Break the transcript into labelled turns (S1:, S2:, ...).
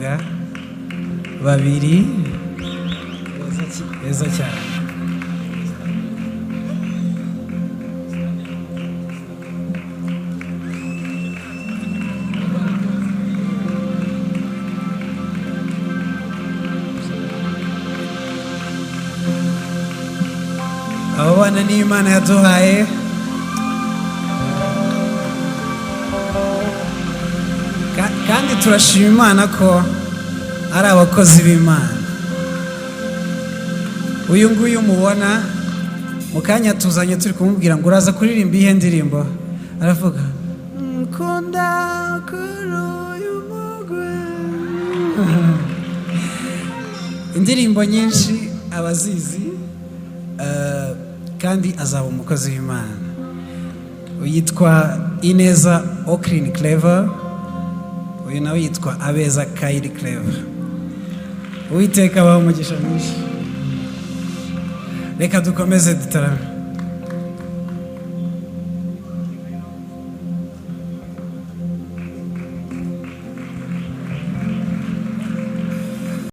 S1: b'abakobwa babiri beza cyane. Abo bana ni Imana yaduhaye. Kandi turashima Imana ko ari abakozi b'Imana. Uyu nguyu mubona mu kanya tuzanye turi kumubwira ngo uraza kuririmba iyihe ndirimbo, aravuga nkunda kuri uyu mugwe. Indirimbo nyinshi abazizi, kandi azaba umukozi w'Imana. Yitwa Ineza Oklin Clever, uyu nawe yitwa Abeza Kayiri Clever. Uwiteka abahe umugisha mwinshi. Reka dukomeze dutarame.